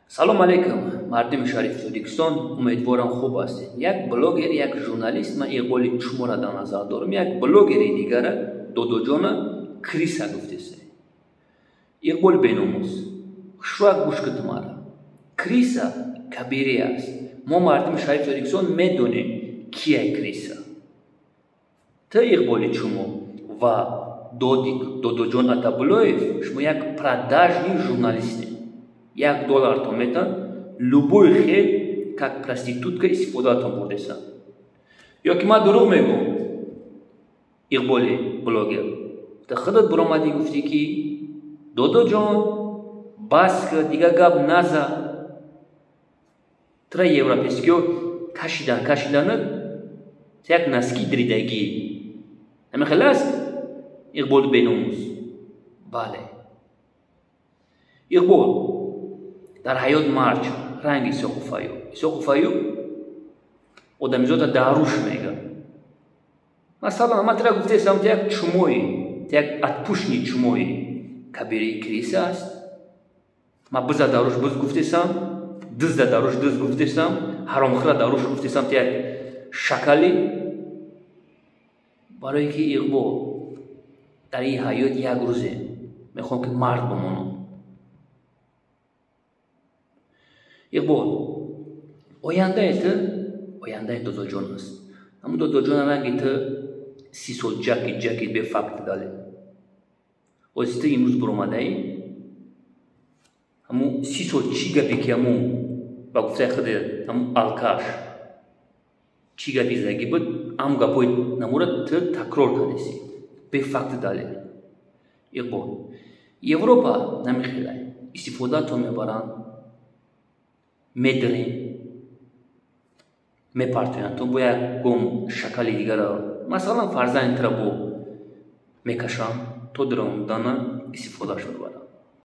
Салом алейкум, мардуми шарифи Тоҷикистон, умедворам, хуб ҳастед. Як блогер, як журналист, ман Иқболи шуморо дар назар дорам, як блогери дигара, Додоҷона, крыса гуфтеса. Иқболи беномус, хушрӯяк гӯш кун мара. Крыса кабире аст. Мо, мардуми шарифи Тоҷикистон, медонем, кия крыса. Ту, Иқболи чумо, ва Додоҷон Атабулоев, шумо як продажный журналистед. 1 доллартон метан, любой хел как проститутка истифодаатон бурдесан. Ё ки ман дурӯғ мегӯм, Иқболи блогер? Ту худат биромадӣ, гуфтӣ, ки Додоҷон, бас ки дига гап наза. Тура европейскиё кашидан, кашиданат як носки дридагӣ. Ҳамин хел аст, Иқболи беномус? Бале, Иқбол, дар ҳаёт мард ранги Исоқу Фаюб. Исоқу Фаюб одамизода даруш мега. Масалан, ман тира гуфтесам, ту як чумои, ту як отпущенный чумои, кабири крыса аст. Ман биза даруш буз гуфтесам, дизда даруш диз гуфтесам, ҳаромхӯра даруш гуфтесам, ту як шакали. Барое ки, Иқбол, дар ин ҳаёт як рӯзе мехоҳам, ки мард бимонам. Иқбол, ояндаи ту ояндаи Додоҷон аст. Ҳамун Додоҷон ранги ту 30 сол ҷаки ҷаки бефакт дале. Ози ту имрӯз биромадаӣ, ҳамун 30 сол чӣ гапе, ки ҳамун ба гуфтаи худ ҳамун алкаш чӣ гапи заги буд, ҳам гапҳои намура ту такрор кардеси бефакт далел. Иқбол, Европа намехелай, истифодаатон мебаранд, медирем, мепартоянд, то бо як гом шакали дигара, масалан, фарзанди тура бо мекашанд, то даромадана истифодааш мебаранд.